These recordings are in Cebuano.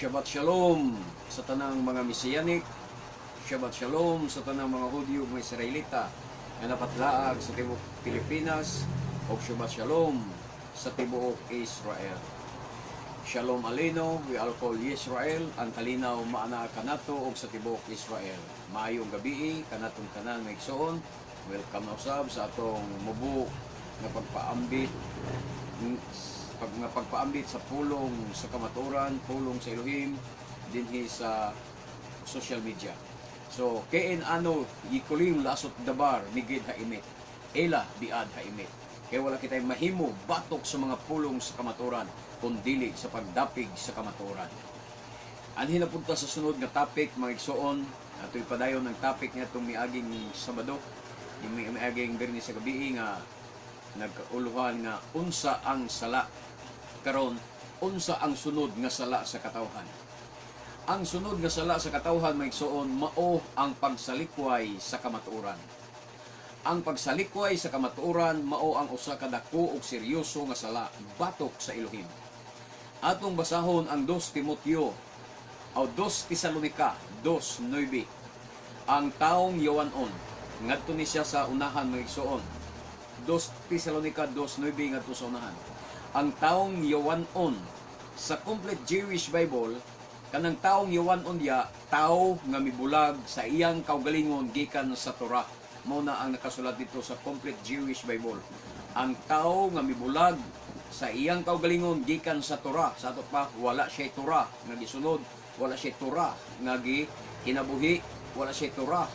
Shabbat Shalom sa tanang mga Messianic, Shabbat Shalom sa tanang mga Hudyo ug mga Israelita nga napatlaag sa tibuok Pilipinas ug Shabbat Shalom sa tibuok Israel. Shalom Aleinu, we all call Israel, ang kalinaw maanaa kanato ug sa tibuok Israel. Maayong gabii kanatong tanan, mga igsoon. Welcome na usab sa atong mubo nga pagpaambit sa pulong sa kamatuoran, pulong sa Elohim dinhi sa social media. So, kein anu yecholim laasot davar neged haemet, ela bead haemet. Kaya wala kita'y mahimo batok sa mga pulong sa kamatuoran, kung dili sa pagdapig sa kamatuoran. Anhi na punta sa sunod nga topic, mga igsoon. Ato'y padayon ng topic nga itong miaging Sabado, yung miaging Biyernes sa gabi nga nagkauluhan nga "Unsa ang sala?" Karon, unsa ang sunod nga sala sa katawhan? Ang sunod nga sala sa katawhan, mga igsoon, mao ang pagsalikway sa kamatuoran. Ang pagsalikway sa kamatuoran mao ang usa ka dako ug seryoso nga sala batok sa Elohim. Atong basahon ang 2 Timoteo o 2 Tesalonica 2:9. Ang taong yawanon ngadto ni siya sa unahan, mga igsoon. 2 Tesalonica 2:9 ngadto sa unahan. Ang taong yawanon sa Complete Jewish Bible, kanang taong yawanon diya, tao nga mibulag sa iyang kaugalingon gikan sa Torah. Mao na ang nakasulat dito sa Complete Jewish Bible. Ang tao nga mibulag sa iyang kaugalingon gikan sa Torah. Sa ato pa, wala siya Torah nga gisunod, wala siya Torah nga gi kinabuhi, wala siya Torah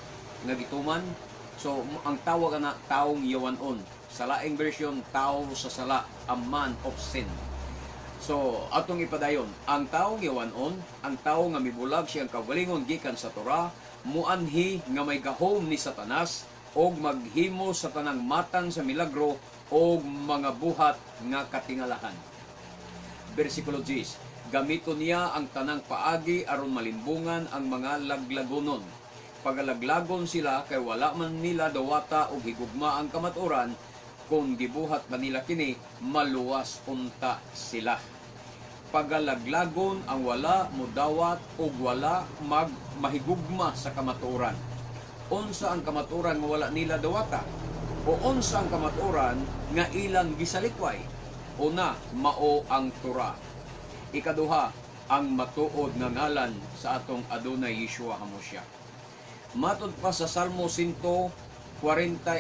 nga gituman. So ang tawag ana, taong yawanon. Sa laing version, tao sa sala, a man of sin. So, atong ipadayon, ang taong yawanon, ang tao nga mibulag siyang kaugalingon gikan sa Torah, muanhi nga may gahom ni Satanas og maghimo sa tanang matang sa milagro og mga buhat nga katingalahan. Versikulo 10, gamiton niya ang tanang paagi aron malimbungan ang mga laglagonon. Pagalaglagon sila kay wala man nila dawata og higugma ang kamatuoran. Kung gibuhat ba nila kini, maluwas unta sila. Pagalaglagon ang wala mudawat og wala mag mahigugma sa kamatuoran. Unsa ang kamatuoran nga wala nila dawata? O unsa ang kamatuoran nga ilang gisalikway? Una, mao ang Torah. Ikaduha, ang matuod nga ngalan sa atong Adonai Yeshua Hamashiach. Matod pa sa Salmo 140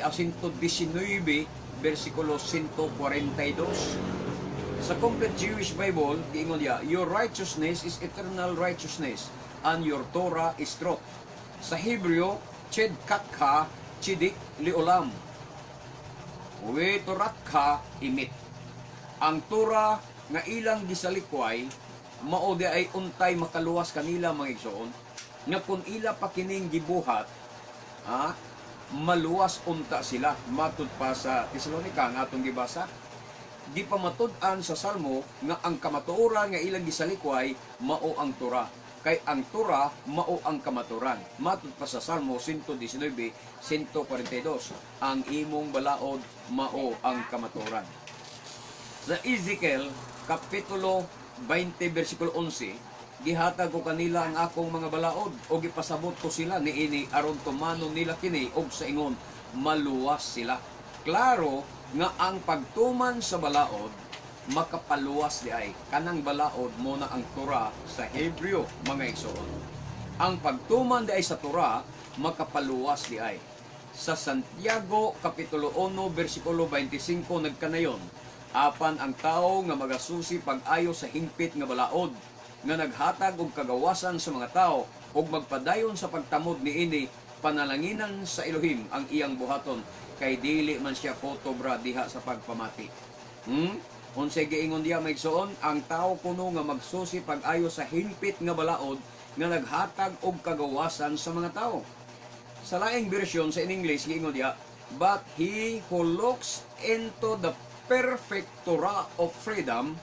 a 119 versikulo 142. Sa Complete Jewish Bible, giingon niya, "Your righteousness is eternal righteousness, and your Torah is truth." Sa Hebreo, "Tzedkatcha tzedek leolam, we toratcha emet." Ang Torah nga ilang gisalikway, mao di ay untay makaluwas kanila, mga igsoon, nga kung ila pa kining gibuhat, maluwas unta sila matud pa sa Tesalonica nga atong gibasa. Gipamatud-an sa Salmo nga ang kamatuoran nga ilang gisalikway mao ang Torah kay ang Torah mao ang kamatuoran matud pa sa Salmo 119:142, ang imong balaod mao ang kamatuoran. Sa Ezekiel kapitulo 20 versikulo 11, "Gihatag ko kanila ang akong mga balaod o gipasabot ko sila niini aron tumanon nila kini og sa ingon maluwas sila." Klaro nga ang pagtuman sa balaod makapaluwas di ay. Kanang balaod mao na ang Torah sa Hebreo, mga igsoon. Ang pagtuman di ay sa Torah makapaluwas di ay. Sa Santiago kapitulo 1 versikulo 25 nagkanayon, "Apan ang tao nga magasusi pag-ayo sa hingpit nga balaod nga naghatag og kagawasan sa mga tao ug magpadayon sa pagtamod niini, panalanginan sa Elohim ang iyang buhaton kay dili man siya kotobra diha sa pagpamati." Unsay giingon diya, mga igsoon? Ang tao kuno nga magsusi pag-ayo sa hingpit nga balaod nga naghatag og kagawasan sa mga tao. Sa laing version sa in English, giingon diya, "But he who looks into the perfect Torah of freedom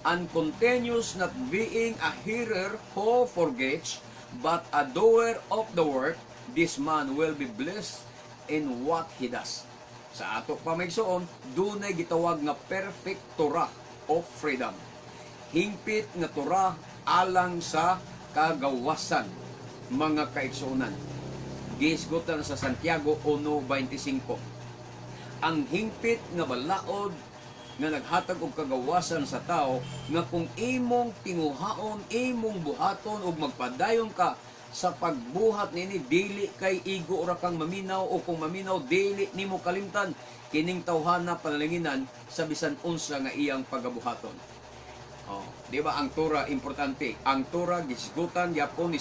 and continues, not being a hearer who forgets, but a doer of the work, this man will be blessed in what he does." Sa ato pa, mga igsoon, dunay gitawag nga perfect Torah of freedom. Hingpit nga Torah alang sa kagawasan, mga kaigsuonan. Gihisgutan sa Santiago 1:25. Ang hingpit nga balaod nga naghatag og kagawasan sa tao nga kung imong tinguhaon, imong buhaton ug magpadayon ka sa pagbuhat nini, dili kay igo ra kang maminaw o kung maminaw, dili nimo kalimtan kining tawhana panalanginan sa bisan unsa nga iyang pagabuhaton. Oh, di ba ang Torah importante? Ang Torah gisgutan yapon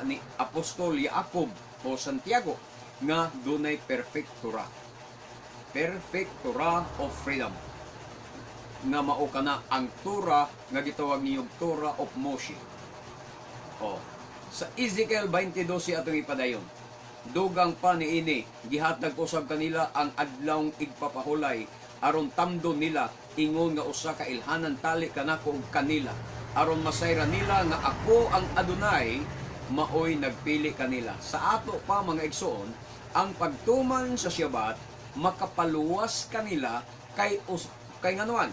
ni Apostol Jacob o Santiago nga dunay perfect Torah. Perfect Torah of freedom. Nga mao kana ang Torah nga gitawag niyog Torah of Moshe. Oh, sa Ezekiel 20:12 atong ipadayon. "Dugang pa niini, gihatag ko usab kanila ang adlawng igpapahulay aron tamdon nila ingon nga usa ka ilhanan tali kanako ug kanila, aron masayran nila nga ako ang Adonai, maoy nagpili kanila." Sa ato pa, mga igsoon, ang pagtuman sa Shabbat makapaluwas kanila kay nganuan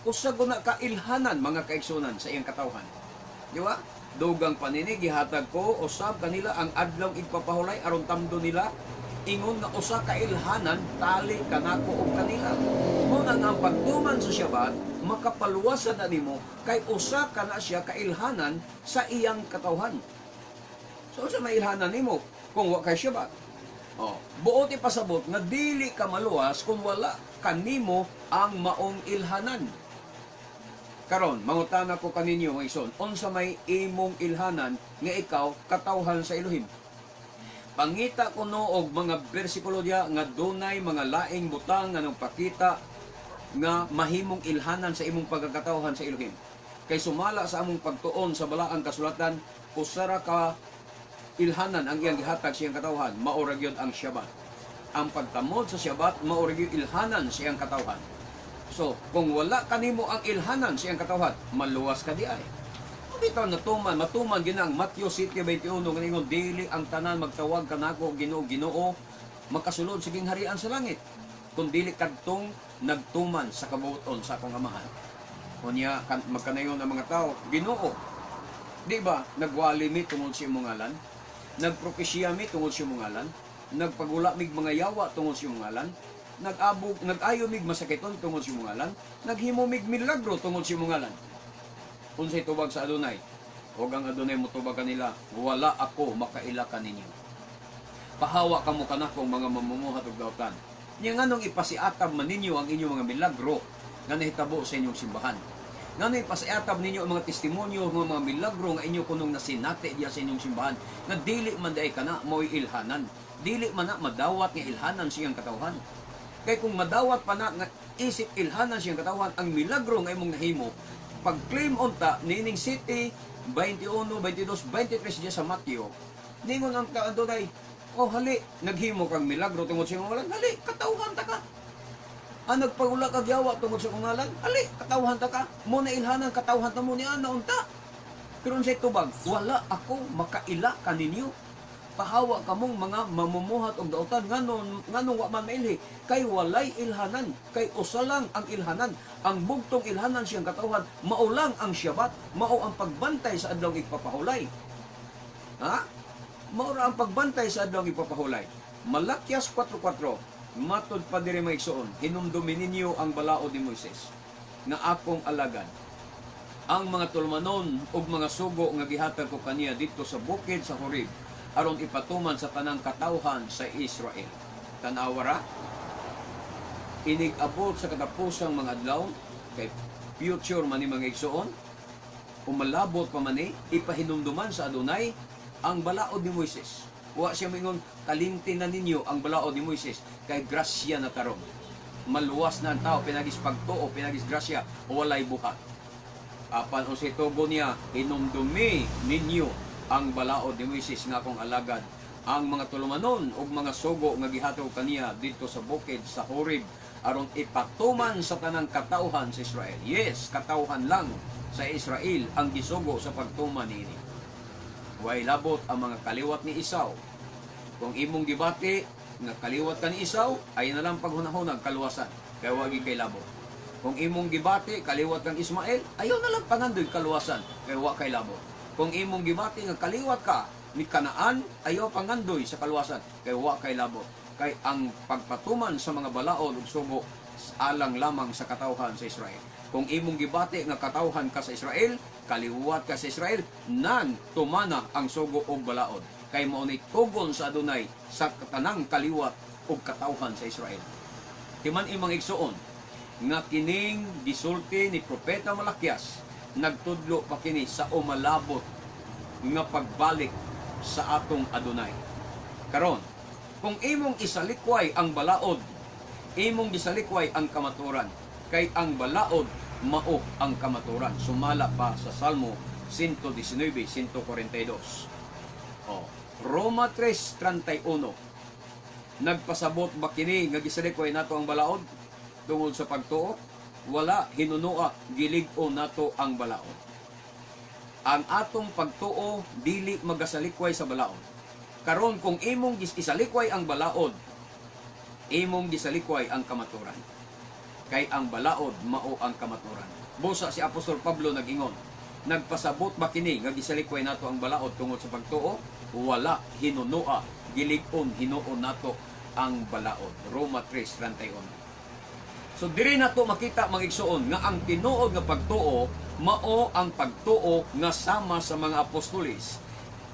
usa guna ka ilhanan, mga kaigsuonan, sa iyang katawhan. Di ba? "Dugang pa nini, gihatag ko usab kanila ang adlaw igpapahulay aron tamdo nila ingon nga usa ka ilhanan tali kanako ug kanila." Mao na nga ang pagtuman sa Shabbat makapaluwasan na nimo kay usa kana siya ka ilhanan sa iyang katawhan. So unsa may ilhanan nimo kung wa kay Shabbat? Oh, buot ipasabot nga dili ka maluwas kung wala kanimo ang maong ilhanan. Karon, mangutana ko kaninyo, mga igsoon, unsa may imong ilhanan nga ikaw katawhan sa Elohim? Pangita kuno og mga bersikulo diya nga dunay mga laing butang nga nagpakita nga mahimong ilhanan sa imong pagkakatawhan sa Elohim. Kay sumala sa among pagtuon sa balaang kasulatan, usa ra ka ilhanan ang iyang gihatag sa iyang katawhan, mao ra gyud ang Shabbat. Ang pagtamod sa Shabbat mao ra gyud ilhanan sa iyang katawhan. So, kung wala kanimo ang ilhanan sa iyang katawhan, maluwas ka di ay. Bitaw natuman, matuman gyud ang Matthew 7:21 nga ingon, "Dili ang tanan magtawag kanako Ginoo, Ginoo makasulod sa gingharian sa langit, kun dili kadtong nagtuman sa kabuoton sa akong Amahan." Unya kan magkanayon ang mga tao, "Ginoo, di ba nagwali mi tungod sa imong ngalan? Nagpropesya mi tungod sa imong ngalan? Nagpagula mig mga yawa tungod sa imong ngalan? Nag-abog, nag-ayo mig masakiton tungod sa imong ngalan? Naghimo mig milagro tungod sa imong ngalan?" Unsay tubag sa Adonai? Og ang Adonai motubag kanila, "Wala ako makaila kaninyo. Pahawa kamo kanakong mga mamumuhat og dautan. Nya nganong ipasiatab man ninyo ang inyong mga milagro nga nahitabo sa inyong simbahan? Nganong ipasiatab ninyo ang mga testimonyo ng mga milagro nga inyo kunong nasinati diya sa inyong simbahan nga dili man diay kana mo'y ilhanan? Dili man na madawat nga ilhanan sa iyang katawhan. Kay kung madawat pa na nga isip ilhanan siyang katawhan ang milagro nga imong nahimo, pag-claim unta nining 7, 21, 22, 23 diya sa Matthew, ningon ang Adonai, 'Oh hali, naghimo kang milagro tungod sa imong ngalan, hali, katawhan ta ka. Ang nagpagula kag yawa tungod sa imong ngalan, hali, katawhan ta ka. Mo na ilhanan, katawhan ta mo ni ana unta.'" Pero unsay tubag? "Wala ako makaila kaninyo. Pahawa kamong mga mamumuhat og dautan." Nganong wa man mailhi? Kay walay ilhanan, kay usa lang ang ilhanan. Ang bugtong ilhanan siyang katawhan, mao lang ang Shabbat, mao ang pagbantay sa adlaw igpapahulay. Ha? Mao ra ang pagbantay sa adlaw igpapahulay. Malakias 4:4, matod pa diri, mga igsoon, "Hinumdumi ninyo ang balaod ni Moises nga akong alagad, ang mga tulumanon ug mga sugo nga gihatag ko kaniya didto sa bukid sa Horeb aron ipatuman sa tanang katawhan sa Israel." Tan-awa ra, inig-abot sa katapusang mga adlaw, kay future man ni, mga igsoon, umalabot pa man ni, ipahinumduman sa Adonai ang balaod ni Moises. Wa siya moingon, "Kalimti na ninyo ang balaod ni Moises kay grasya na karon. Maluwas na ang tao pinagis pagtuo, pinagis grasya, o walay buhat." Apan unsay tugon niya? "Hinumdumi ninyo ang balaod ni Moises nga akong alagad, ang mga tulumanon ug mga sugo nga gihatag kaniya didto sa bukid sa Horeb aron ipatuman sa tanang katawhan sa Israel." Yes, katawhan lang sa Israel ang gisugo sa pagtuman niini. Way labot ang mga kaliwat ni Esau. Kung imong gibati nga kaliwat ka ni Esau, ay na lang paghunahon ang kaluwasan. Kay wagi kay labot. Kung imong gibati, kaliwat kang Ismael, ayaw na lang pangandoy kaluwasan, kay wa kay labot. Kung imong gibati nga kaliwat ka ni Kanaan, ayaw pangandoy sa kaluwasan, kay wa kay labot. Kay ang pagpatuman sa mga balaod ug sugo alang lamang sa katawhan sa Israel. Kung imong gibati nga katawhan ka sa Israel, kaliwat ka sa Israel, nan tumana ang sugo og balaod. Kay mao ni tugon sa Adunay sa tanang kaliwat ug katawhan sa Israel. Timan imang igsuon nga kining gisulti ni Propeta Malakias, nagtudlo pa kini sa umalabot nga pagbalik sa atong Adunay. Karon, kung imong isalikway ang balaod, imong gisalikway ang kamaturan, kay ang balaod mao ang kamaturan. Sumala pa sa Salmo 119, 142. Oh, Roma 3:31. Nagpasabot ba kini nga gisalikway nato ang balaod tungod sa pagtuo? Wala, hinunoa, gilig-on nato ang balaod. Ang atong pagtuo dili magasalikway sa balaod. Karon, kung imong isalikway ang balaod, imong gisalikway ang kamaturan. Kay ang balaod mao ang kamaturan. Busa si Apostol Pablo nag-ingon, nagpasabot ba kini nga gisalikway nato ang balaod tungod sa pagtuo? Wala, hinunoa, gilig-on hinuon nato ang balaod. Roma 3:31. So diri nato makita, mga igsuon, nga ang tinuod nga pagtuo mao ang pagtuo nga sama sa mga apostoles.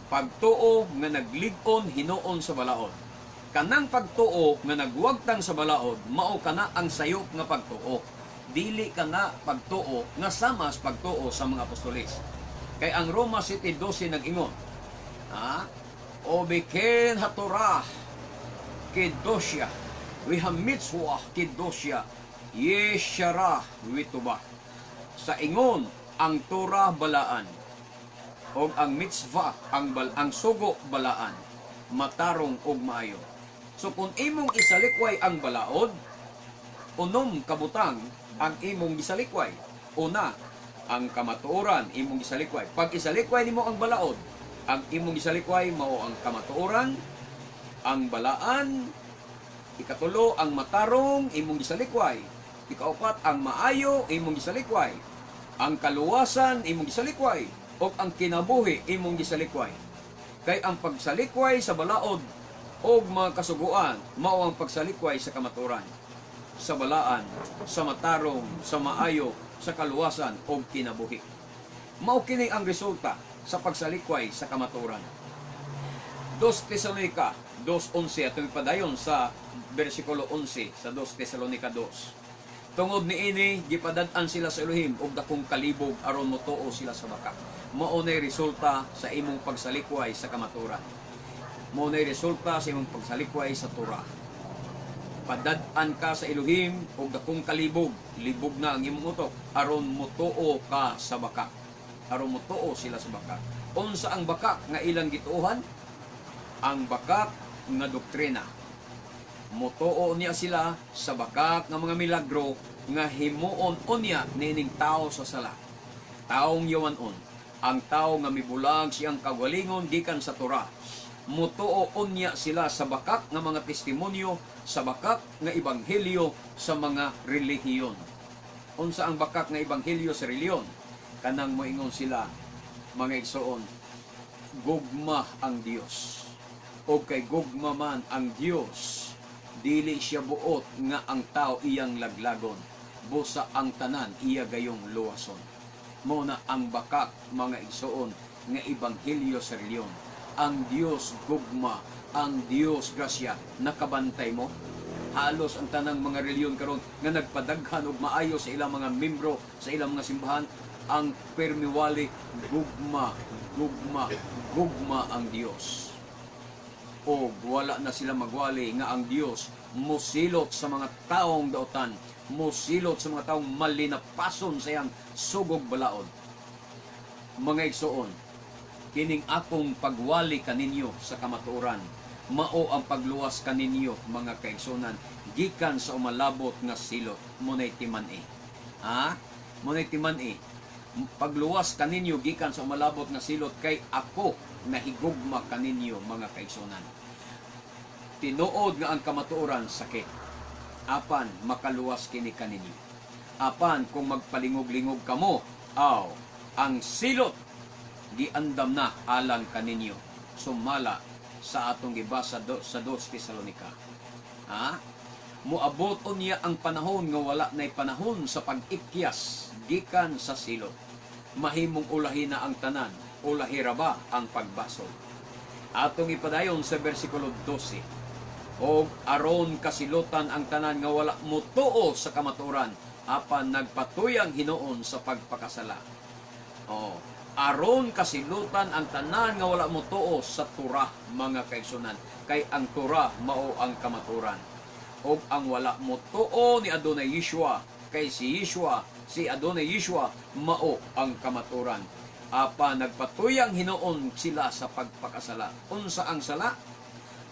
Pagtuo nga naglig-on hinuon sa balaod. Kanang pagtuo nga nagwagtang sa balaod, mao kana ang sayop nga pagtuo. Dili kana pagtuo nga sama sa pagtuo sa mga apostoles. Kay ang Roma 7:12 nag-ingon, ha? Obiken hatorah kedosya wihamitzwa kedosya yeshara wituba. Sa ingon, ang Torah balaan og ang mitzvah, ang sugo balaan, matarong og maayo. So kung imong isalikway ang balaod, unom kabutang ang imong gisalikway. Una, ang kamatuoran imong gisalikway. Pag isalikway nimo ang balaod, ang imong gisalikway mao ang kamatuoran, ang balaan, ikatulo, ang matarong imong gisalikway. Ikaupat, ang maayo imong gisalikway. Ang kaluwasan imong gisalikway ug ang kinabuhi imong gisalikway. Kay ang pagsalikway sa balaod og mga kasuguan mao ang pagsalikway sa kamatuoran, sa balaan, sa matarong, sa maayo, sa kaluwasan ug kinabuhi. Mao kini ang resulta sa pagsalikway sa kamatuoran. 2 Tesalonica 2:11, atong ipadayon sa bersikulo 11 sa 2 Tesalonica 2. Tungod niini, gipadad-an sila sa Elohim og dakong kalibog aron motuo sila sa bakak. Mao nay resulta sa imong pagsalikway sa kamatuoran. Mao nay resulta sa imong pagsalikway sa Torah. Padad-an ka sa Elohim og dakong kalibog, libog na ang imong utok aron motuo ka sa bakak. Aron motuo sila sa bakak. Unsa ang bakak nga ilang gituohan? Ang bakak nga doktrina. Motuo niya sila sa bakak nga mga milagro nga himuon unya niining tao sa sala. Taong yawanon, ang tao nga mibulag siyang kagalingon gikan sa Torah. Motuo unya sila sa bakak nga mga testimonyo, sa bakak nga ebanghelyo sa mga relihiyon. Unsa ang bakak nga ebanghelyo sa relihiyon? Kanang moingon sila, mga igsoon, gugma ang Dios. O kay gugma man ang Dios, dili siya buot nga ang tao iyang laglagon. Busa ang tanan iya gayong luwason. Mao na ang bakak, mga igsoon, nga ebanghelyo sa relihiyon. Ang Dios gugma, ang Dios grasya, nakabantay mo? Halos ang tanang mga relihiyon karon nga nagpadaghan og maayo sa ilang mga membro sa ilang mga simbahan, ang permiwali, gugma, gugma, gugma ang Dios. O wala na sila magwali nga ang Dios mosilot sa mga taong dautan, mosilot sa mga taong malinapason sa iyang sugog balaod. Mga igsoon, kining akong pagwali kaninyo sa kamatuoran, mao ang pagluwas kaninyo, mga kaigsunan, gikan sa umalabot nga silot. Munay timan-i. Ha? Munay timan-i. Pagluwas kaninyo gikan sa umalabot nga silot kay ako nahigugma kaninyo, mga kaigsunan. Tinuod nga ang kamatuoran sakit. Apan makaluwas kini kaninyo. Apan kung magpalingog-lingog kamo, aw, ang silot giandam na alang kaninyo, sumala sa atong gibasa sa 2 Tesalonika. Ha? Moabot unya ang panahon nga wala na'y panahon sa pag-ikyas gikan sa silot. Mahimong ulahi na ang tanan, ulahi ra ba ang pagbasol. Atong ipadayon sa versikulo 12. Og aron kasilutan ang tanan nga wala motuo sa kamatuoran, apan nagpatuyang hinuon sa pagpakasala. Oh, aron kasilutan ang tanan nga wala motuo sa Torah, mga kaigsunan, kay ang Torah mao ang kamatuoran. Og ang wala motuo ni Adonai Yeshua, kay si Yeshua, si Adonai Yeshua mao ang kamatuoran. Apan nagpatuyang hinuon sila sa pagpakasala. Unsa ang sala?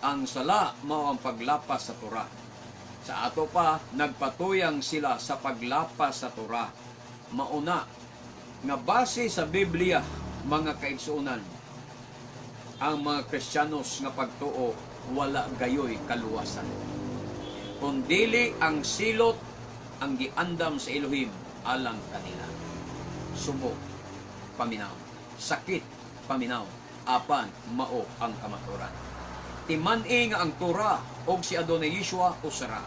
Ang sala mao ang paglapas sa Torah. Sa ato pa, nagpatuyang sila sa paglapas sa Torah. Mauna nga base sa Biblia, mga kaigsuonan, ang mga Kristiyanos nga pagtuo wala gayoy kaluwasan. Kung dili ang silot ang giandam sa Elohim alang kanila. Subo, paminaw. Sakit, paminaw. Apan mao ang kamatuoran. Timan-i nga ang Torah og si Adonai Yeshua usara.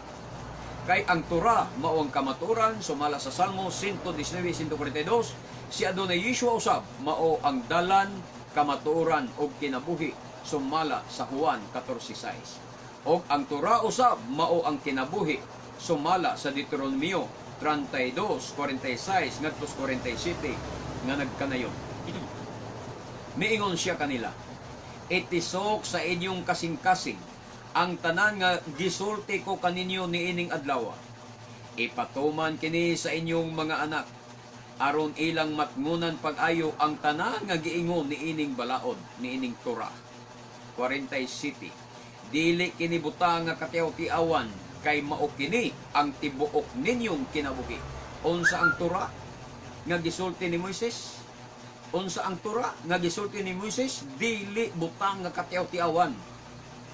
Kay ang Torah mao ang kamatuoran sumala sa Salmo 119:142, si Adonai Yeshua usab mao ang dalan, kamatuoran ug kinabuhi sumala sa Juan 14:6. Og ang Torah usab mao ang kinabuhi sumala sa Deuteronomio 32:46 ngadto 47 nga nagkanayon. Miingon siya kanila, "Itisok sa inyong kasing-kasing ang tanan nga gisulti ko kaninyo niining adlaw. Ipatuman kini sa inyong mga anak aron ilang matngunan pag-ayo ang tanan nga giingon niining balaod, niining Torah." 47. Dili kini butang nga katiaw-tiawan, kay mao kini ang tibuok ninyong kinabuhi. Unsa ang Torah nga gisulti ni Moises? Unsa ang Torah nga gisulti ni Moises? Dili butang nga katiaw-tiawan.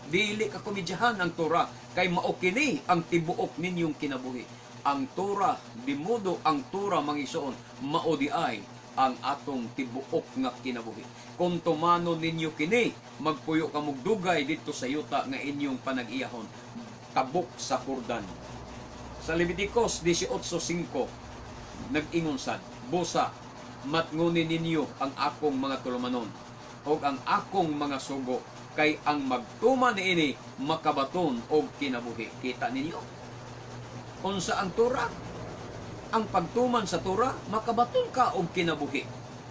Dili ka komedyahan ang Torah, kay mao kini ang tibuok ninyong kinabuhi. Ang Torah, dimudo ang Torah, mga igsoon, mao diay ang atong tibuok nga kinabuhi. Kung tumanon ninyo kini, magpuyo kamog dugay didto sa yuta nga inyong panag-iyahon, tabok sa Jordan. Sa Leviticus 18:5, nag-ingon sad, "Busa, matnguni ninyo ang akong mga tulumanon o ang akong mga sugo, kay ang magtuman niini makabaton og kinabuhi." Kita ninyo? Unsa ang Torah? Ang pagtuman sa Torah, makabaton ka og kinabuhi.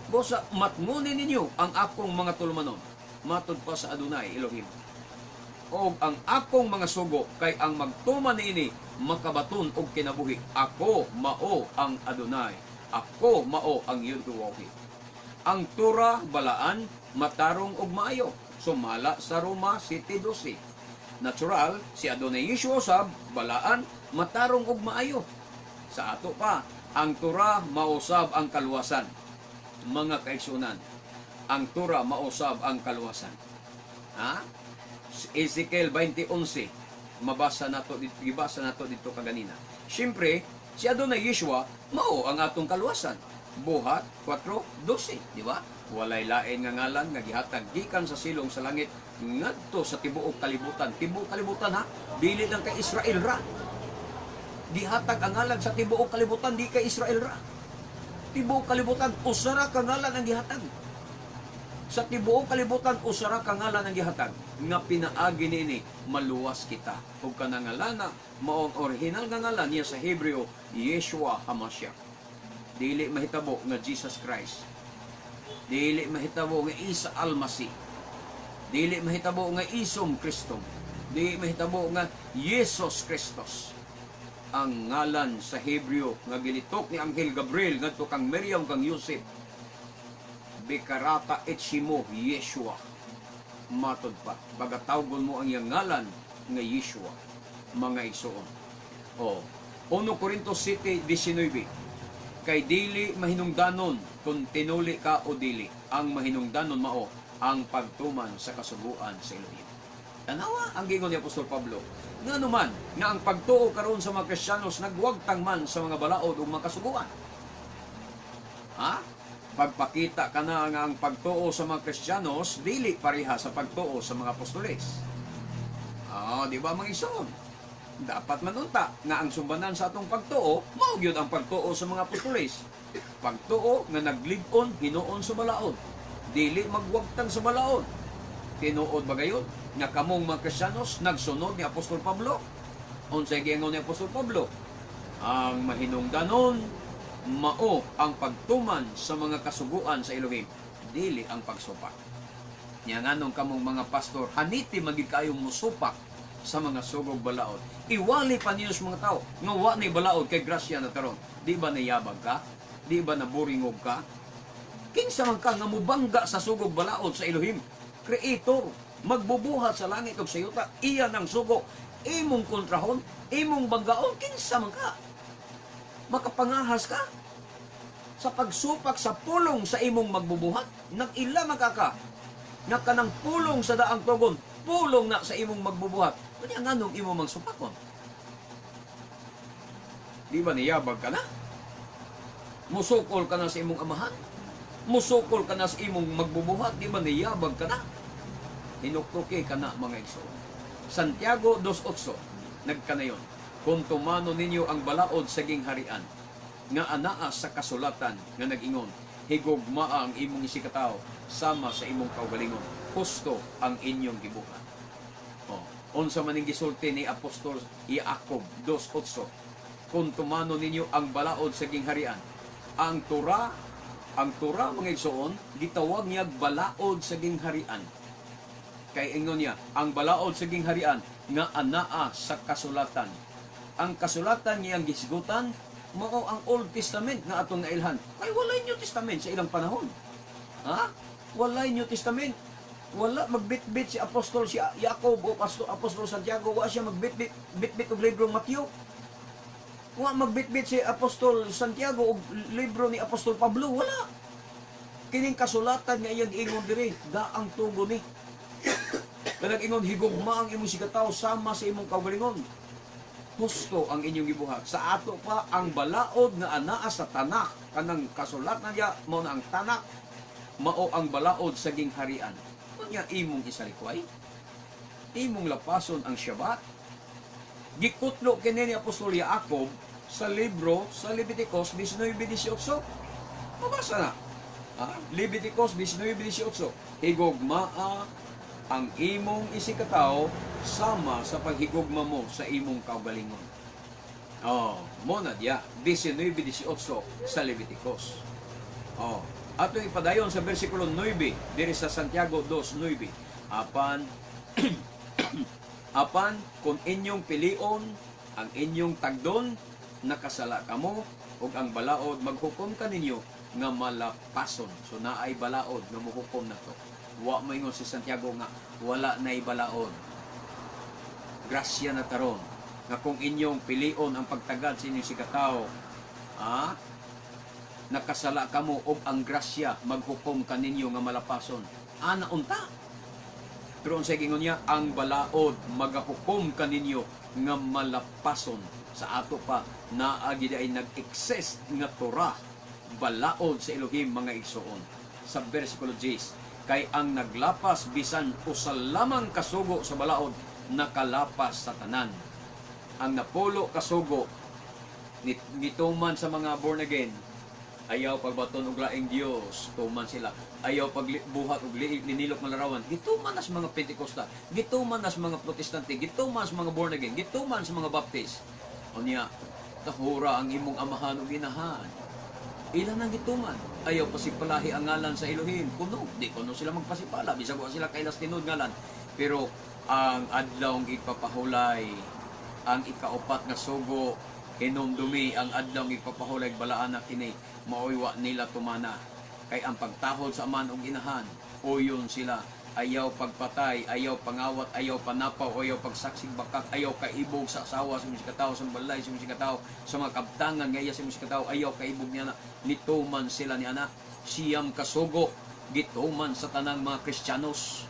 "Busa, matnguni ninyo ang akong mga tulumanon," matod pa sa Adonai Elohim, "og ang akong mga sugo, kay ang magtuman niini makabaton og kinabuhi. Ako mao ang Adonai. Ako mao ang Yudhuwahi." Ang Torah balaan, matarong ug maayo sumala sa Roma 7:12. Natural, si Adonai Yeshua usab balaan, matarong ug maayo. Sa ato pa, ang Torah mausab ang kaluwasan. Mga kaigsunan, ang Torah mausab ang kaluwasan. Ha? Ezekiel 20:11, mabasa nato dito, gibasa nato dito kaganina. Siyempre, si Adonai Yeshua mao ang atong kaluwasan. Buhat 4:12, di ba? Walay lain nga ngalan nga gihatag gikan sa silong sa langit ngadto sa tibuok kalibutan. Tibuok kalibutan ha, dili lang kay Israel ra. Gihatag ang ngalan sa tibuok kalibutan, di kay Israel ra. Tibuok kalibutan, usa ra ka ngalan ang gihatag. Sa tibuok kalibutan, usa ra ka ngalan ang gihatag nga pinaagi niini maluwas kita. Ug kanang ngalana mao ang orihinal nga ngalan niya sa Hebreo, Yeshua Hamashiach. Dili mahitabo nga Jesus Christ. Dili mahitabo nga Isa Almasih. Dili mahitabo nga Isum Kristo. Dili mahitabo nga Jesus Christos. Ang ngalan sa Hebreo nga gilitok ni Anghel Gabriel ngadto kang Miriam kang Yosef, Bikarata et Shimo Yeshua. Matod pa, pagatawgon mo ang iyang ngalan nga Yeshua, mga igsoon. O, 1 Corinto 7:19. Kay dili mahinungdanon kung tinuli ka o dili. Ang mahinungdanon mao ang pagtuman sa kasuguan sa Elohim. Tanawa ang giingon ni Apostol Pablo. Ngano man nga ang pagtuo karon sa mga Kristiyanos nagwagtang man sa mga balaod ug mga kasuguan? Ha? Pagpakita ka na nga ang pagtuo sa mga Kristiyanos dili pareha sa pagtuo sa mga apostoles. Ah, di ba, mga igsoon? Dapat manunta nga ang sumbanan sa atong pagtuo, mao gyud ang pagtuo sa mga apostoles. Pagtuo nga naglig-on hinuon sa balaod. Dili magwagtang sa balaod. Tinuod ba gayud nga kamong mga Kristiyanos nagsunod ni Apostol Pablo? Unsay giingon ni Apostol Pablo? Ang mahinungdanon mao ang pagtuman sa mga kasuguan sa Elohim, dili ang pagsupak. Nya nganong kamong mga pastor haniti man gid kayong musupak sa mga sugog balaod? Iwali pa niyo sa mga tao nga wa ni balaod kay grasya na karon. Di ba nayabag ka? Di ba naburingog ka? Kinsa man ka nga mubangga sa sugog balaod sa Elohim? Creator, magbubuhat sa langit ug sa yuta, iya nang sugo. Imong kontrahon, imong banggaon, kinsa man ka? Makapangahas ka sa pagsupak sa pulong sa imong magbubuhat? Nag-ila man ka nga kanang pulong sa daang tugon, pulong na sa imong magbubuhat. Unya nganong imo mang supakon? Di ba niyabag ka na? Musukol ka na sa imong amahan? Musukol ka na sa imong magbubuhat? Di ba niyabag ka na? Hinuktuki ka na, mga igsoon. Santiago 2.8, nagkanayon, "Kung tumano ninyo ang balaod sa gingharian, nga anaa sa kasulatan nga nag-ingon, 'Higugmaa ang imong isigkatawo sama sa imong kaugalingon,' husto ang inyong gibuhat." Oh, unsa man ning gisulti ni Apostol Jacob 2.8? "Kung tumano ninyo ang balaod sa gingharian." Ang Torah, mga igsoon, gitawag niya balaod sa gingharian. Kay ingon niya, ang balaod sa gingharian nga anaa sa kasulatan. Ang kasulatan niyang gisgutan, mao ang Old Testament nga atong nailhan. Kay walay New Testament sa ilang panahon. Ha? Walay New Testament. Wala magbitbit si Apostol si Jacob o Apostol Santiago, wa siya magbitbit bitbit og libro Matthew. Wa magbitbit si Apostol Santiago og libro ni Apostol Pablo, wala. Kining kasulatan nga iyang giingon diri, daang tugon ni. Kanang ingon, "Higugma ang imong isigkatawo sama sa imong kaugalingon. Husto ang inyong gibuhat." Sa ato pa, ang balaod nga anaa sa Tanak, kanang kasulatan niya mao na ang Tanak, mao ang balaod sa gingharian. Unya imong isalikway? Imong lapason ang Shabbat? Gikutlo kini ni Apostol Jacob sa libro sa Leviticus 19:18. Mabasa na. Ha? Leviticus 19:18. "Higugmaa ang imong isigkatawo sama sa paghigugma mo sa imong kaugalingon." Oh, mo na diya 19:18 sa Leviticus. Oh, ato ipadayon sa versikulo 9 diri sa Santiago 2:9. Apan kung inyong pilion ang inyong tagdon, nakasala kamo ug ang balaod maghukom kaninyo nga malapason. So naay balaod nga mohukom nato. Wa moingon si Santiago nga wala nay balaod. Grasya na taron nga kung inyong pilion ang pagtagad sa inyong isigkatawo, nakasala kamo ug ang grasya maghukom kaninyo nga malapason. Ana unta. Pero unsay gingon niya? Ang balaod magahukom kaninyo nga malapason. Sa ato pa, naa gid ay nag-exist nga Torah, balaod sa Elohim, mga igsoon. Sa versikulo 10, kay ang naglapas bisan usa lamang kasugo sa balaod, nakalapas sa tanan. Ang napulo kasugo nituman sa mga born again, ayaw pagbaton og laing Dios, tuman sila. Ayaw pagbuhat og ninilok nga larawan, gituman na sa mga Pentecostal, gituman na sa mga Protestante, gituman sa mga born again, gituman sa mga Baptist. Unya, tahura ang imong amahan ug inahan. Ilan ang gituman? Ayaw pasipalahi ang ngalan sa Elohim. Kuno, di kuno sila magpasipala. Bisag wa sila kailas tinuod ngalan. Pero ang adlawng ipapahulay, ang ikaupat nga sugo, hinumdumi ang adlawng ipapahulay, balaan na kini, maoy wa nila tumana. Kay ang pagtahod sa amahan ug inahan, uyon sila. Ayaw pagpatay, ayaw pangawat, ayaw panapaw, ayaw pagsaksig bakak, ayaw kaibog sa asawa, sa mga katao, sa balay, sa mga katao, sa mga kabtangan, ngaya sa mga katao, ayaw kaibog niya na, nituman sila ni ana, 9 kasugo, gituman sa tanang mga Kristiyanos.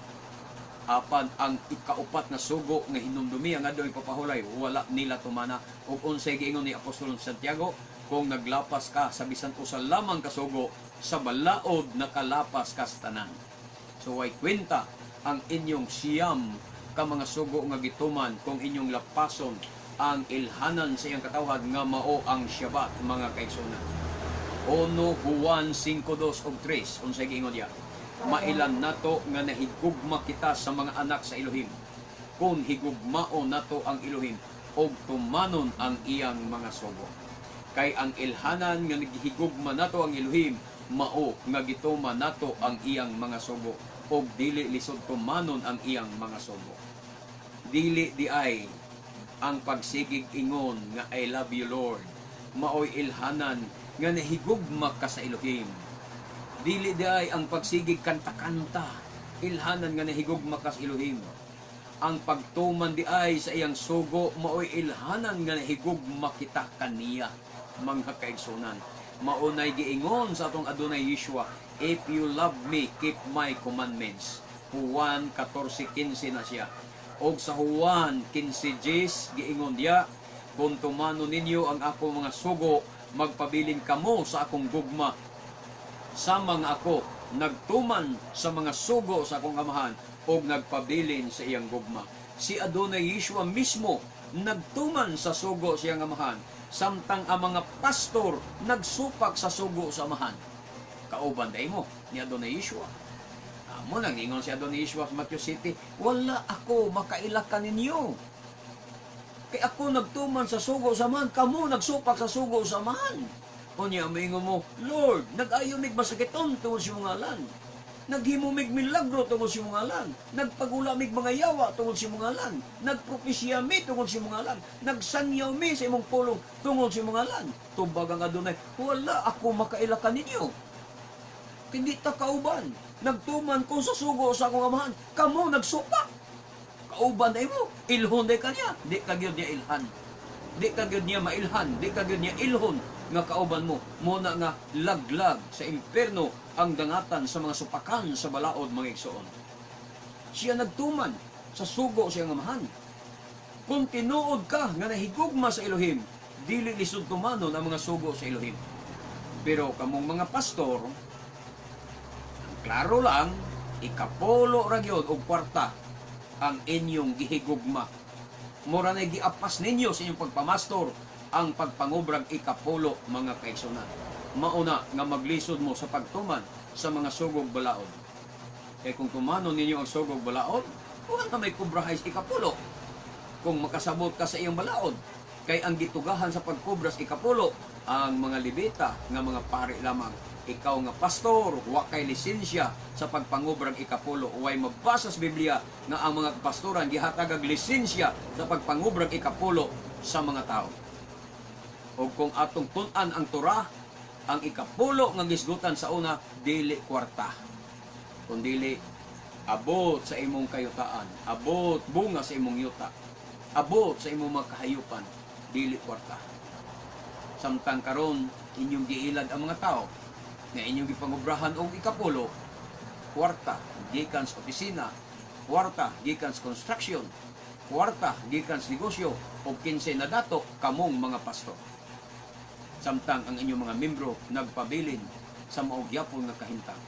Apan ang ikaupat nga sugo nga hinumdumi ang adlaw ipapahulay, wala nila tumana. Ug unsay giingon ni Apostol Santiago? Kung naglapas ka sa bisan usa lamang ka sugo sa balaod, nakalapas ka sa tanan. So way kwenta ang inyong 9 ka mga sugo nga gituman kung inyong lapason ang ilhanan sa iyang katawhan nga mao ang Shabbat, mga kaigsunan. 1 Juan 5:2 ug 3, unsay giingon diya? Mailan nato nga nahigugma kita sa mga anak sa Elohim kung higugmao nato ang Elohim og tumanon ang iyang mga sugo. Kay ang ilhanan nga naghigugma nato ang Elohim mao nga gituman nato ang iyang mga sugo, og dili lisod tumanon ang iyang mga sugo. Dili diay ang pagsigig ingon nga "I love you, Lord" maoy ilhanan nga nahigugma ka sa Elohim. Dili diay ang pagsigig kanta-kanta ilhanan nga nahigugma ka sa Elohim. Ang pagtuman diay sa iyang sugo maoy ilhanan nga nahigugma kita kaniya, mga kaigsunan. Maunay giingon sa atong Adunay Yeshua, "If you love me, keep my commandments." Juan 14:15 na siya. Og sa Juan 15:10, giingon diya, "Kung tumano ninyo ang akong mga sugo, magpabilin kamo sa akong gugma, sama nga ako nagtuman sa mga sugo sa akong Amahan og nagpabilin sa iyang gugma." Si Adonai Yeshua mismo nagtuman sa sugo sa iyang Amahan, samtang ang mga pastor nagsupak sa sugo sa Amahan. Kauban diay mo ni Adonai Yeshua. Amo nang ingon si Adonai Yeshua sa Matthew City, "Wala ako makaila kaninyo. Kay ako nagtuman sa sugo sa Amahan, kamo nagsupak sa sugo sa Amahan." Unya moingon mo, "Lord, nag-ayo mig masakiton tungod sa imong ngalan. Naghimo mig milagro tungod sa imong ngalan. Nagpagula mig mga yawa tungod sa imong ngalan. Nagpropesya mi tungod sa imong ngalan. Nagsanyaw mi sa imong pulong tungod sa imong ngalan." Tubag ang Adunay, "Wala ako makaila kaninyo. Hindi ta kauban. Nagtuman ko sa sugo sa akong Amahan. Kamo nagsupak." Kauban diay mo. Ilhon diay ka niya. Di ka gyud niya ilhan. Di ka gyud niya mailhan. Di ka gyud niya ilhon nga kauban mo. Muna nga laglag sa imperno ang dangatan sa mga supakan sa balaod, mga igsoon. Siya nagtuman sa sugo sa iyang Amahan. Kung tinuod ka nga nahigugma sa Elohim, dili lisod tumanon ang mga sugo sa Elohim. Pero kamong mga pastor, ang klaro lang, ikapulo ra gyud og kwarta ang inyong gihigugma. Mura na giapas ninyo sa inyong pagpamastor ang pagpangubrag ikapulo, mga kaigsunan. Mauna nga maglisod mo sa pagtuman sa mga sugog balaod. Kay kung tumanon ninyo ang sugog balaod, wala na may kubrahay sa ikapulo. Kung makasabot ka sa iyang balaod, kay ang gitugahan sa pagkubras ikapulo, ang mga Levita nga mga pari lamang. Ikaw nga pastor, wa kay lisensya sa pagpangubrag ikapulo. Way mabasa sa Biblia nga ang mga pastoran gihatag og lisensya sa pagpangubrag ikapulo sa mga tao. O kung atong tun-an ang Torah, ang ikapulo nga gisgutan sa una, dili kwarta, kundili abot sa imong kayutaan, abot bunga sa imong yuta, abot sa imong mga kahayupan, dili kwarta. Samtang karon inyong giilad ang mga tao nga inyong gipangubrahan og ikapulo, kwarta gikan sa opisina, kwarta gikan sa construction, kwarta gikan sa negosyo, og kinsay na dato kamong mga pastor. Samtang ang inyong mga membro nagpabilin sa mao gyapon nga kahimtang.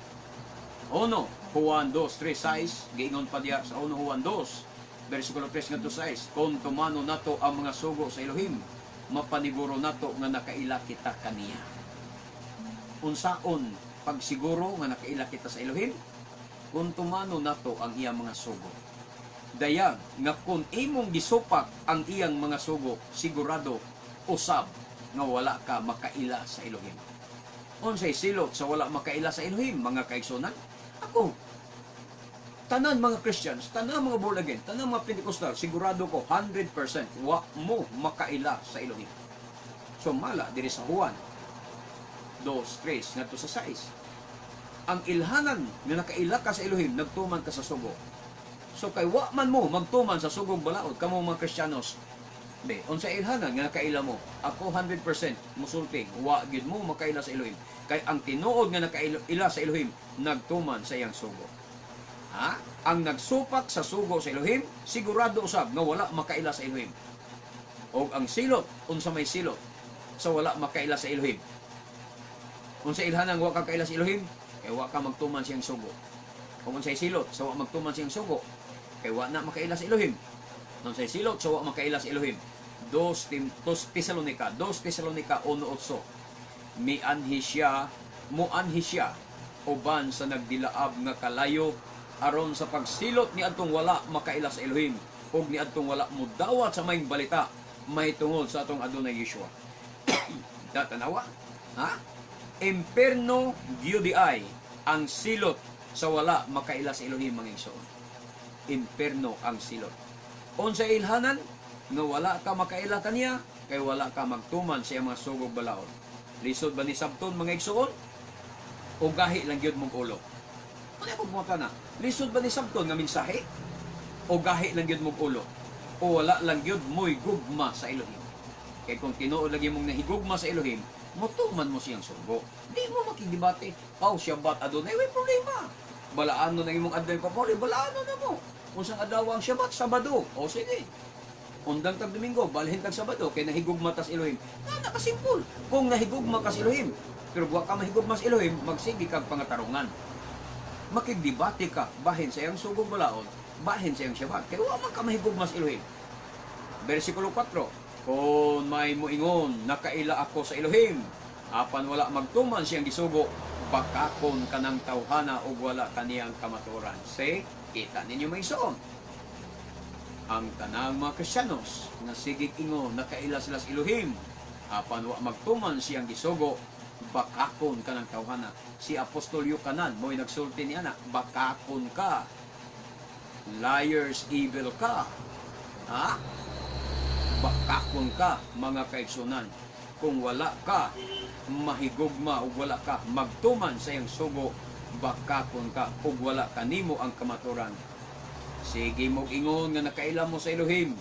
1 Juan 2, 3, 6, giingon pa diya sa 1 Juan 2, versikulo 3 ngadto 6, kung tumano nato ang mga sugo sa Elohim, mapaniguro nato nga nakaila kita kaniya. Unsaon pagsiguro nga nakaila kita sa Elohim? Kung tumano nato ang iyang mga sugo. Dayag nga kung imong gisupak ang iyang mga sugo, sigurado usab nga wala ka makaila sa Elohim. Unsay silot sa wala makaila sa Elohim, mga kaigsunan? Ako, tanan mga Christians, tanan mga born again, tanan mga Pentecostal, sigurado ko 100% wa mo makaila sa Elohim. So mala diri sa Juan 2, 3 ngadto sa 6. Ang ilhanan nga nakaila ka sa Elohim, nagtuman ka sa sugo. So kay wa man mo magtuman sa sugong balaod kamo mga Kristiyanos. Be, unsa ilhanan nga nakaila mo? Ako 100% musulti, wa gyud mo makaila sa Elohim. Kay ang tinuod nga nakaila sa Elohim, nagtuman sa iyang sugo. Ha? Ang nagsupak sa sugo sa Elohim, sigurado usab nga wala makaila sa Elohim. Og ang silot, unsa may silot sa wala makaila sa Elohim? Unsa ilhanang wa ka kaila sa Elohim? Kay wa ka magtuman siyang sugo. Kung unsay silot sa wa magtuman siyang sugo, kay wa na makaila sa Elohim. Unsay silot sa wa makaila sa Elohim? Dos Tesalonica, 2 Tesalonica 1:8. Mianhi siya, muanhi siya uban sa nagdilaab nga kalayo aron sa pagsilot ni adtong wala makaila sa Elohim ug ni adtong wala mudawat sa maayong balita mahitungod sa atong Adonai Yeshua. Tanawa? Ha? Imperno gyud ay ang silot sa wala makaila sa Elohim, mga igsoon. Imperno ang silot. Unsa ilhanan nga wala ka makaila kaniya? Kay wala ka magtuman sa iyang mga sugog balaod. Lisod ba ni sabton, mga igsoon? O gahi lang gyud mong ulo? Ano ako buka na? Lisod ba ni sabton nga mensahe? O gahi lang gyud mong ulo? O wala lang gyud mo'y gugma sa Elohim? Kay kung tinuod lagi mong nahigugma sa Elohim, mutuman mo siyang sugo. Di mo makigdebate. "Oh, Shabbat Adonai," way problema. Balaano na imong adlaw papuli, balaano na mo. Unsang adlaw ang Shabbat? Sabado. O sige. Undang tag Domingo, balhin tag Sabado kay nahigugma tas Elohim. Na nakasimpol. Kung nahigugma ka sa Elohim, pero wa ka mahigugma sa Elohim, magsige kag pangatarungan. Makigdebate ka bahin sa iyang sugong balaod, bahin sa iyang Shabbat. Kay wa man ka mahigugma sa Elohim. Versikulo 4. Kung may muingon, "Nakaila ako sa Elohim," apan wala magtuman siyang gisugo, bakakon kanang tawhana ug wala kaniyang kamatuoran. Say, kita ninyo, mga igsoon. Ang tanang mga Kristiyanos nga sigig ingon nakaila sila sa Elohim, apan wa magtuman siyang gisugo, bakakon kanang tawhana. Si Apostol Yochanan mo'y nagsulti ni ana, bakakon ka. Liars, evil ka. Ha? Bakakon ka, mga kaigsunan, kung wala ka mahigugma ug wala ka magtuman sa iyang sugo, bakakon ka ug wala kanimo ang kamaturan. Sige mo ingon nga nakaila mo sa Elohim,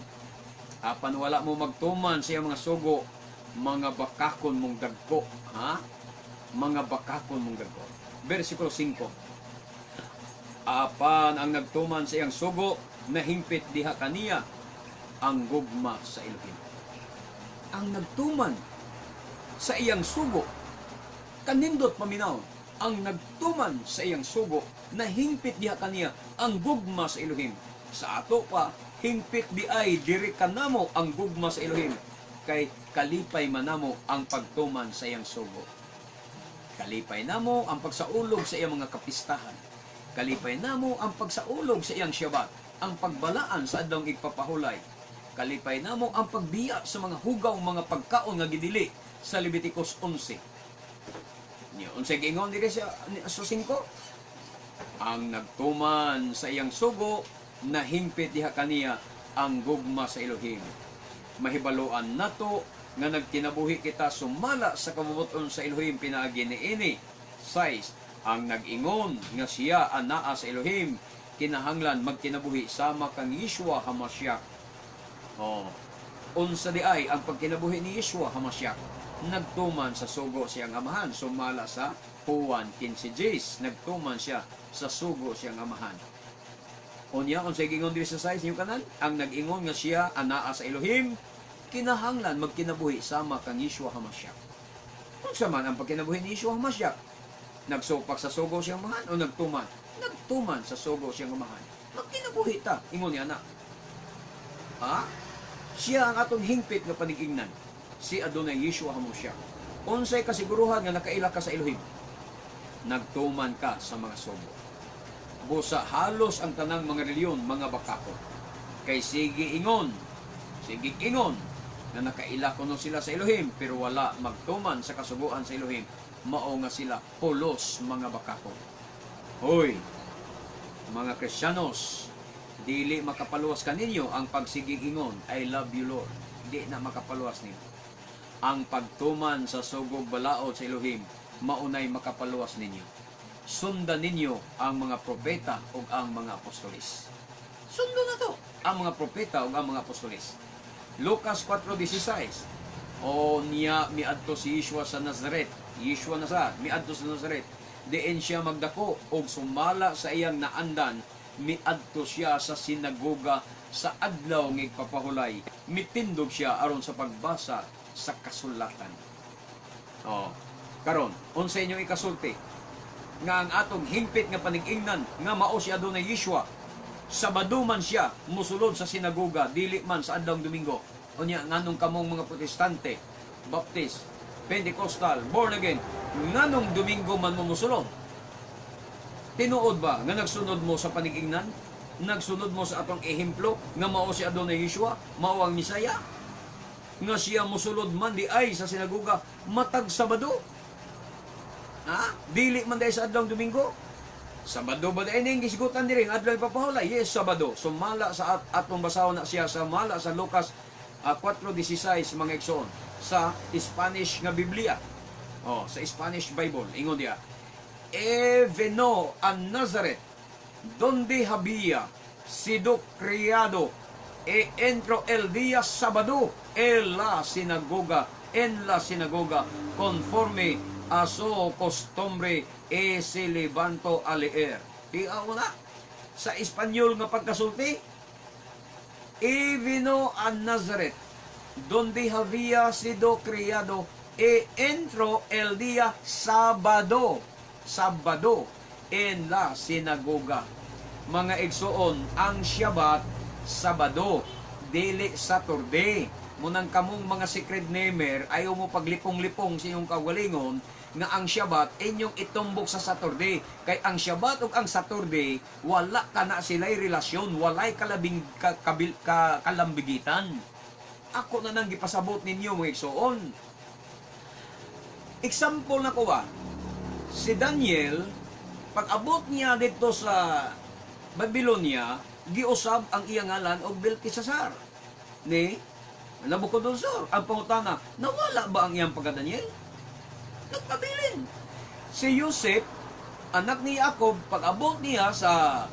apan wala mo magtuman sa iyang mga sugo, mga bakakon mong dagko, ha? Mga bakakon mong dagko. Versikulo 5. Apan ang nagtuman sa iyang sugo, nahimpit diha kaniya ang gugma sa Elohim. Ang nagtuman sa iyang sugo, kanindot paminaw, ang nagtuman sa iyang sugo, nahingpit diha kaniya ang gugma sa Elohim. Sa ato pa, hingpit di ay diri kanamo ang gugma sa Elohim, kay kalipay manamo ang pagtuman sa iyang sugo. Kalipay namo ang pagsaulog sa iyang mga kapistahan. Kalipay namo ang pagsaulog sa iyang Shabbat, ang pagbalaan sa adlawng igpapahulay. Kalipay namo ang pagbiya sa mga hugaw mga pagkaon nga gidili sa Leviticus 11. Nya, unsay giingon diri sa 5? Ang nagtuman sa iyang sugo, nahimpit diha kaniya ang gugma sa Elohim. Mahibaluan nato nga nagkinabuhi kita sumala sa kabubuton sa Elohim pinaagi niini. 6. Ang nag-ingon nga siya anaa sa Elohim, kinahanglan magkinabuhi sama kang Yeshua Hamashiach. Oh. Unsa di ay ang pagkinabuhi ni Yeshua Hamashiach? Nagtuman sa sugo siyang amahan sumala sa Juan 15:10. Nagtuman siya sa sugo siyang amahan. Unya, unsay giingon diri sa 6 niyo kanan? Ang nag-ingon nga siya anaa sa Elohim, kinahanglan magkinabuhi sama kang Yeshua Hamashiach. Unsa man ang pagkinabuhi ni Yeshua Hamashiach? Nagsupak sa sugo siyang amahan o nagtuman? Nagtuman sa sugo siyang amahan. Magkinabuhi ta, ingon niya na. Ha? Siya ang atong hingpit nga panigingnan. Si Adonai Yeshua Hamashiach. Unsay kasiguruhan nga nakaila ka sa Elohim? Nagtuman ka sa mga sugo. Busa halos ang tanang mga reliyon mga bakakon. Kay sige ingon na nakaila kuno sila sa Elohim pero wala magtuman sa kasuguan sa Elohim, mao nga sila pulos mga bakakon. Hoy, mga Kristiyanos, dili makapaluwas kaninyo ang pagsigig ingon, "I love you, Lord." Di na makapaluwas ninyo. Ang pagtuman sa sugog balaod sa Elohim, maunay makapaluwas ninyo. Sundan ninyo ang mga propeta ug ang mga apostolis. Sundo na to ang mga propeta ug ang mga apostolis. Lucas 4:16. O niya miadto si Yeshua sa Nazaret. Yeshua na sa miadto sa Nazaret. Diin siya magdako og sumala sa iyang naandan. Miadto siya sa sinagoga sa adlaw nga igpapahulay. Mitindog siya aron sa pagbasa sa kasulatan. Oh, karon, unsa inyong ikasulti? Nga ang atong hingpit nga panig-ingnan nga mao si Adonai Yeshua, Sabado man siya musulod sa sinagoga, dili man sa adlawng Domingo. Unya, nganong kamong mga Protestante, Baptist, Pentecostal, born again, nganong Domingo man mo musulod? Tinuod ba nga nagsunod mo sa panig-ingnan? Nagsunod mo sa atong ehemplo nga mao si Adonai Yeshua, mao ang Misaya? Nga siya musulod man di ay sa sinagoga matag Sabado? Ha? Dili man di ay sa adlawng Domingo? Sabado ba di ning gisgutan diri ang adlaw ipapahulay? Yes, Sabado. Sumala sa atong basahon na siya, sumala sa Lucas 4:16, mga igsoon, sa Spanish nga Biblia. Oh, sa Spanish Bible ingon diya: "E vino a Nazaret, donde había sido criado, e entró el día sábado en la sinagoga, conforme a su costumbre, e se levantó a leer." Tiaw na sa Espanyol nga pagkasulti: "E vino a Nazaret, donde había sido criado, e entró el día sábado, sábado, en la sinagoga." Mga igsoon, ang Shabbat, Sabado, dili Saturday. Munang kamong mga secret namer, ayaw mo paglipong-lipong sa inyong kagalingon nga ang Shabbat inyong itumbok sa Saturday. Kay ang Shabbat ug ang Saturday, wala kana sila'y relasyon, walay kalabing ka, kabil, ka, kalambigitan. Ako na nang gipasabot ninyo, mga igsoon. Example na ko ba? Si Daniel, pag abot niya dito sa Babylonia, giusab ang iyang ngalan og Belteshazzar ni Nabucodonosor. Ang pangutana, nawala ba ang iyang pagka-Daniel? Nagpabilin. Si Joseph, anak ni Jacob, pag abot niya sa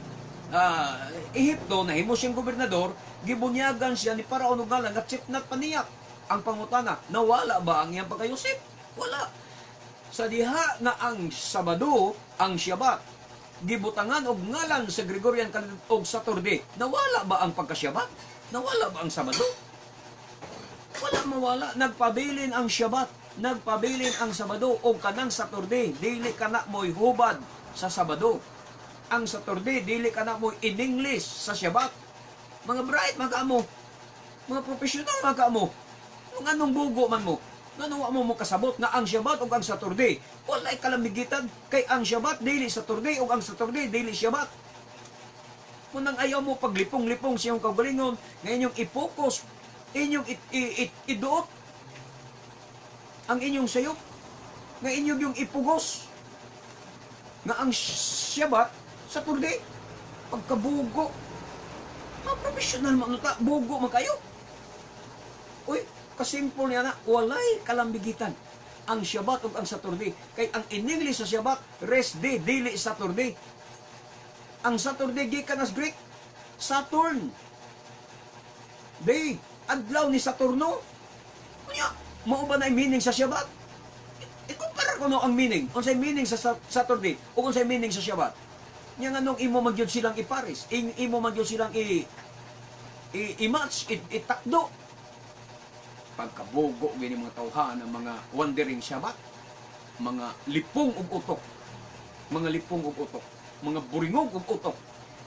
Ehipto, nahimo siyang gobernador, gibunyagan siya ni Paraon og ngalan nga Tzefnat Paneach. Ang pangutana, nawala ba ang iyang pagka-Joseph? Wala. Sa diha nga ang Sabado, ang Shabbat, gibutangan og ngalan sa Gregorian calendar og Saturday, nawala ba ang pagka-Shabbat? Nawala ba ang Sabado? Wala mawala. Nagpabilin ang Shabbat, nagpabilin ang Sabado o kanang Saturday, dili kana mo'y hubad sa Sabado. Ang Saturday, dili kana mo'y in English sa Shabbat. Mga bright, mga mo. Mga professional, mga mo. Nganong bugo man mo? Ngano wa mo mo kasabot nga ang Shabbat ug ang Saturday walay kalamigitan, kay ang Shabbat dili Saturday ug ang Saturday dili Shabbat? Munang ayaw mo paglipong-lipong sa iyong kaugalingon nga inyong i-focus, inyong iduot ang inyong sayop, nga inyong yung ipugos nga ang Shabbat Saturday. Pagkabugo, mga professional man ta, bugo man kayo. Uy, kasimple niya na, walay kalambigitan ang Shabbat ug ang Saturday. Kay ang in English sa Shabbat, rest day, dili Saturday. Ang Saturday gikan as Greek, Saturn. Day, adlaw ni Saturno. Unya, mao ba na meaning sa Shabbat? Ikumpara ko no ang meaning. Unsay meaning sa Saturday o unsay meaning sa Shabbat? Nya nganong imo man gyud silang ipares, imo man gyud silang i-match, itakdo? Pagkabugo gini mga tawhan ng mga wandering Shabbat, mga lipong ug utok, mga lipong ug utok, mga buringog ug utok,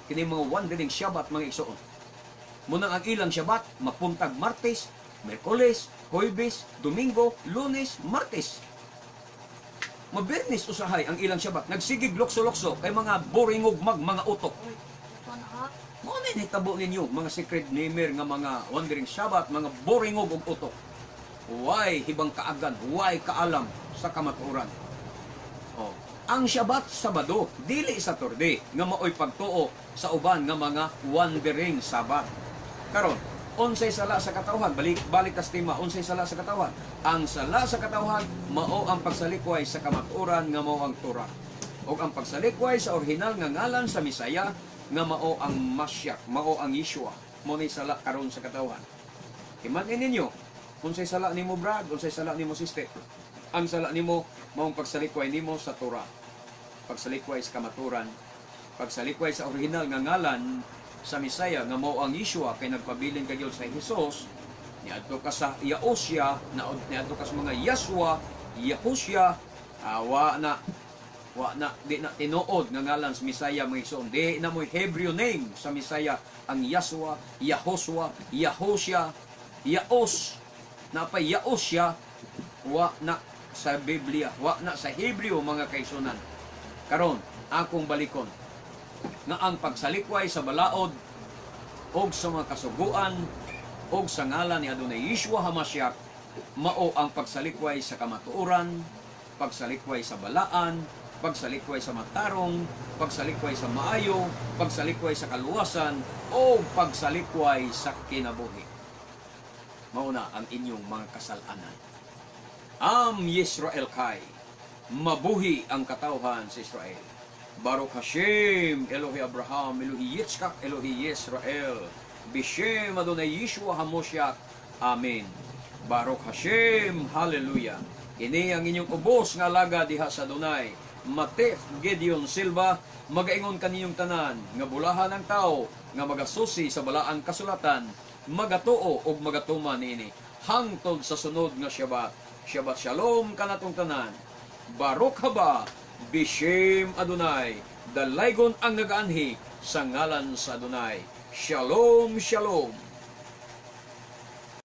kini mga wandering Shabbat, mga igsoon. Munang ang ilang Shabbat mapuntag Martes, Miyerkules, Huwebes, Domingo, Lunes, Martes. Mabirnis usahay ang ilang Shabbat. Nagsigig lokso-lokso kay mga boringog mag mga utok. Uy, ito na ha. Mao na nahitabo ninyo, mga secret namer nga mga wandering Shabbat, mga boringog og utok. Way hibang kaagan, way kaalam sa kamatuoran. Oh. Ang Shabbat, Sabado, dili Saturday nga maoy pagtuo sa uban nga mga wandering Sabbath. Karon, unsay sala sa katawhan? Balik balik tas tema, unsay sala sa katawhan? Ang sala sa katawhan mao ang pagsalikway sa kamatuoran nga mao ang Torah. Ug ang pagsalikway sa orihinal nga ngalan sa Misaya nga mao ang Mashiach, mao ang Yeshua. Mao ni sala karon sa katawhan. Himan-i ninyo, unsay sala nimo, brad, unsay sala nimo, sister? Ang sala nimo maong pagsalikway nimo sa Torah. Pagsalikway sa kamaturan Pagsalikway sa original nga ngalan sa Mesaya nga mao ang Yeshua, kay nagpabilin ka gyud sa Jesus, niadto ka sa Yaosya, na niadto ka sa mga Yaswa, Yahusya, wa na wa na di na tinuod nga ngalan sa Mesaya, mga igsoon. Di na mo'y Hebrew name sa Mesaya ang Yaswa, Yahoswa, Yahosya, Yaos. Napay Yaosya, wa na sa Biblia, wa na sa Hebreo, mga kaigsuonan. Karon, akong balikon nga ang pagsalikway sa balaod og sa mga kasuguan og sa ngalan ni Adonai Yeshua Hamashiach mao ang pagsalikway sa kamatuoran, pagsalikway sa balaan, pagsalikway sa matarong, pagsalikway sa maayo, pagsalikway sa kaluwasan, o pagsalikway sa kinabuhi. Mao na ang inyong mga kasalanan. Am Yisrael Chai, mabuhi ang katawhan sa Israel. Baruch Hashem, Elohi Abraham, Elohi Yitzchak, Elohi Yisrael. Bishem Adonai Yeshua HaMoshiach. Amen. Baruch Hashem, Hallelujah. Ini ang inyong ubos nga alaga diha sa Adonai. Matef Gideon Silva, magaingon kaninyong tanan nga bulahan ang tao nga magasusi sa balaang kasulatan, magatuo og magatuman niini hangtod sa sunod nga Shabbat. Shabbat Shalom kanatong tanan. Baruch haba Bishem Adonai. Dalaygon ang nagaanhi sa ngalan sa Adonai. Shalom, shalom.